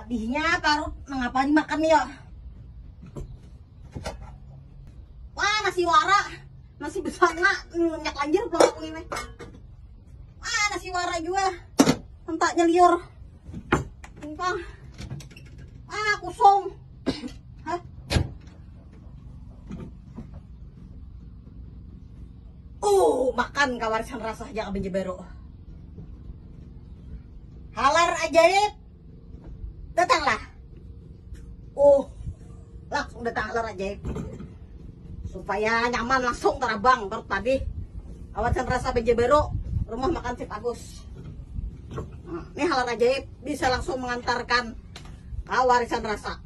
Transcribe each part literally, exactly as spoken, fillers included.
Dihnya parut mengapa dimakan ya? Wah, nasi wara, nasi besanga, minyak lanjir pulang aku ini. Wah, nasi wara juga, entaknya liur. Entah. Ah, kusung. Hah? Uh, makan kawarisan rasa aja kabeja baru. Halar ajaib. Datanglah. Uh, langsung datang halar ajaib. Supaya nyaman langsung terabang perut tadi. Kawarisan rasa beja baru, rumah makan si Agus. Nah, ini halar ajaib bisa langsung mengantarkan kawarisan rasa.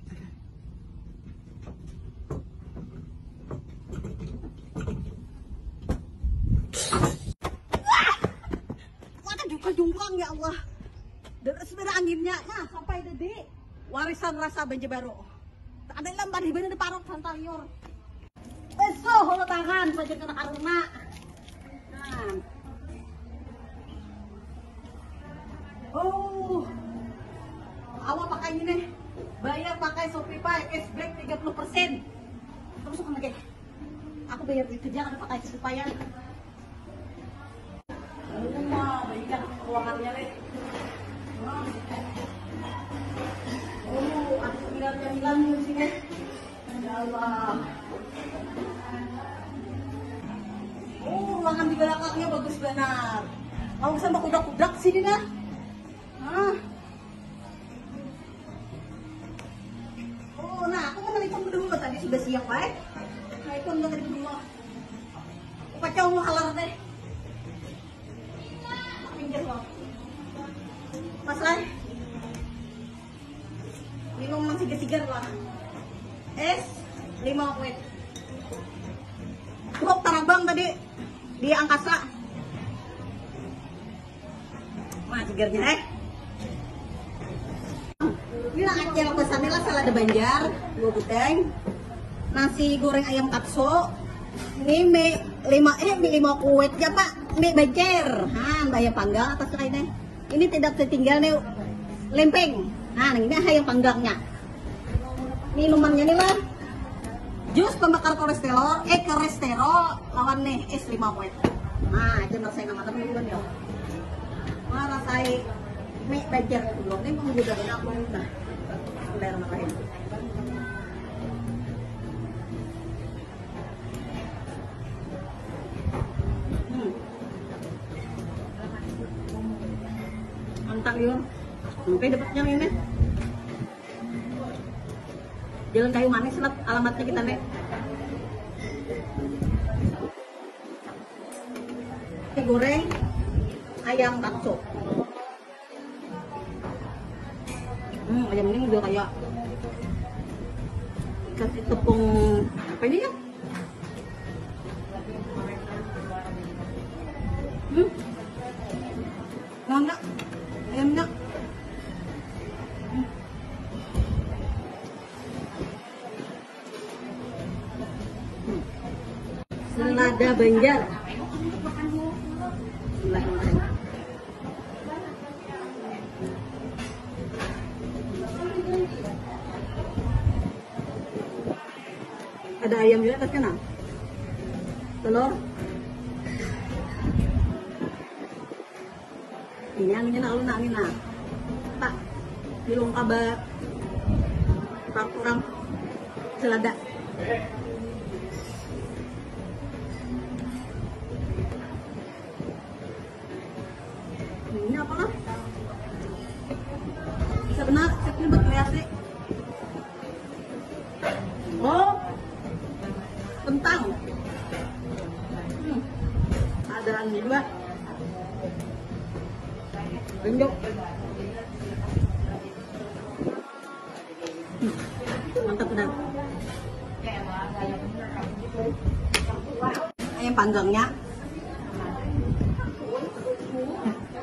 Wah, mata juga jungkang ya Allah. Dan sebenarnya anginnya, nah sampai tadi warisan rasa banjir baru. Tak ada lambat di mana parok santaliur. Besuh lo tangan belajar kena karena. Nah. Oh. Awak pakai ini nih. Bayar pakai Shopee Pay cashback tiga puluh persen. Terus aku lagi. Aku bayar itu aja ada pakai Shopee Pay ya. Wah, baiklah ruangannya nih. Oh, aku tinggal yang hilang di sini. Ya Allah. Oh, ruangan di belakangnya bagus benar. Mau sampai kudak-kudak sini dah. Ah. Oh, nah aku mau nelpon dulu tadi sudah siap baik. Nelpon udah tadi dulu. Pacau mau halar deh. Pinggir loh. Mas Lai. Minum nang sigar-sigar lah. Es lima wet. Tuhuk tarabang tadi di angkasa. Nah, sigarnya eh. Ini lah acil pesannya lah salada Banjar, dua gudang, nasi goreng ayam katsu, ini mie lima eh mie lima kuet ya pak, mie becer, han bayar panggang atas kainnya. Ini tidak tertinggal nih lempeng. Nah, ini ayam panggangnya. Minumannya nih lah. Jus pembakar kolesterol, eh kolesterol lawan nih es lima poin. Nah, itu rasanya nama temen dulu ya. Wah, rasai mie becer dulu. Ini mau juga banyak banget nah. Bismillahirrahmanirrahim. Hmm. Mantap yuk. Sampai dapatnya ini. Jalan Kayu Manis lah alamatnya kita nih. Kita goreng ayam katsu. Hmm, ayam ini udah kayak kasih tepung apa ini ya? Hmm. Nah, nah. Ayamnya. Hmm. Hmm. Selada Banjar. Bismillahirrahmanirrahim. Ada ayam juga atasnya nah. Telur. Ini anginnya nak ulun angin nah. Tak. Dilungkap ba kurang selada. Ini apa lah? Sebenarnya ini buat kreasi. Oh, kentang. Hmm. Ada anu juga. Benjok. Mantap benar. Ayam panggangnya.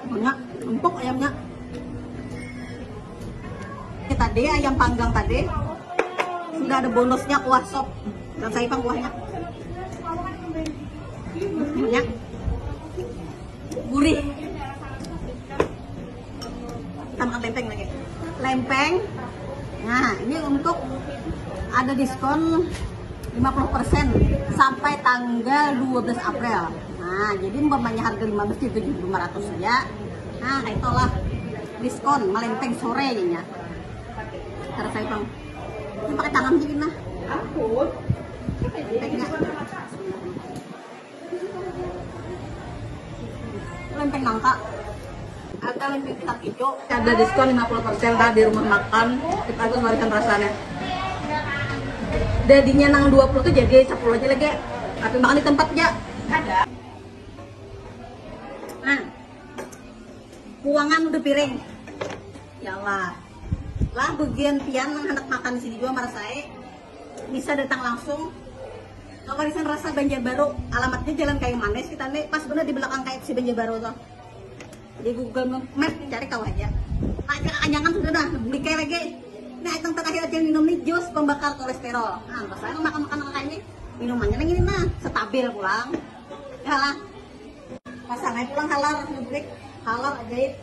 Banyak, empuk ayamnya. Kita deh ayam panggang tadi. Sudah ada bonusnya kuah sop. Dan saya pang kuahnya. Banyak. Gurih. Kita makan lempeng lagi. Lempeng. Nah, ini untuk ada diskon lima puluh persen sampai tanggal dua belas April. Nah, jadi umpamanya harga lima belas jadi tujuh lima ratus saja. Nah, itulah diskon malenteng sore ya. Terus saya bang, ini pakai tangan dikit nah. Ampun. Lempeng nangka. Ada lempeng pisang hijau. Ada diskon lima puluh persen tadi di rumah makan. Kita harus warisan rasanya. Jadinya nang dua puluh tuh jadi sepuluh aja lagi. Tapi makan di tempat aja. Ada. Nah, puangan udah piring. Ya Allah. Lah bagian pian nang hendak makan di sini juga marasai. Bisa datang langsung ke Warisan Rasa Banjarbaru. Alamatnya Jalan Kayu Manis kita nih, pas bener di belakang K F C Banjarbaru tuh. Di Google Map cari kau aja. Nah, jangan sudah dah, beli kayak lagi. Nah, yang terakhir aja minum nih jus pembakar kolesterol. Nah, pas saya makan makan kayak ini, minumannya yang ini nah, stabil pulang. Ya lah. Pasang aja pulang halar, beli halar ajaib.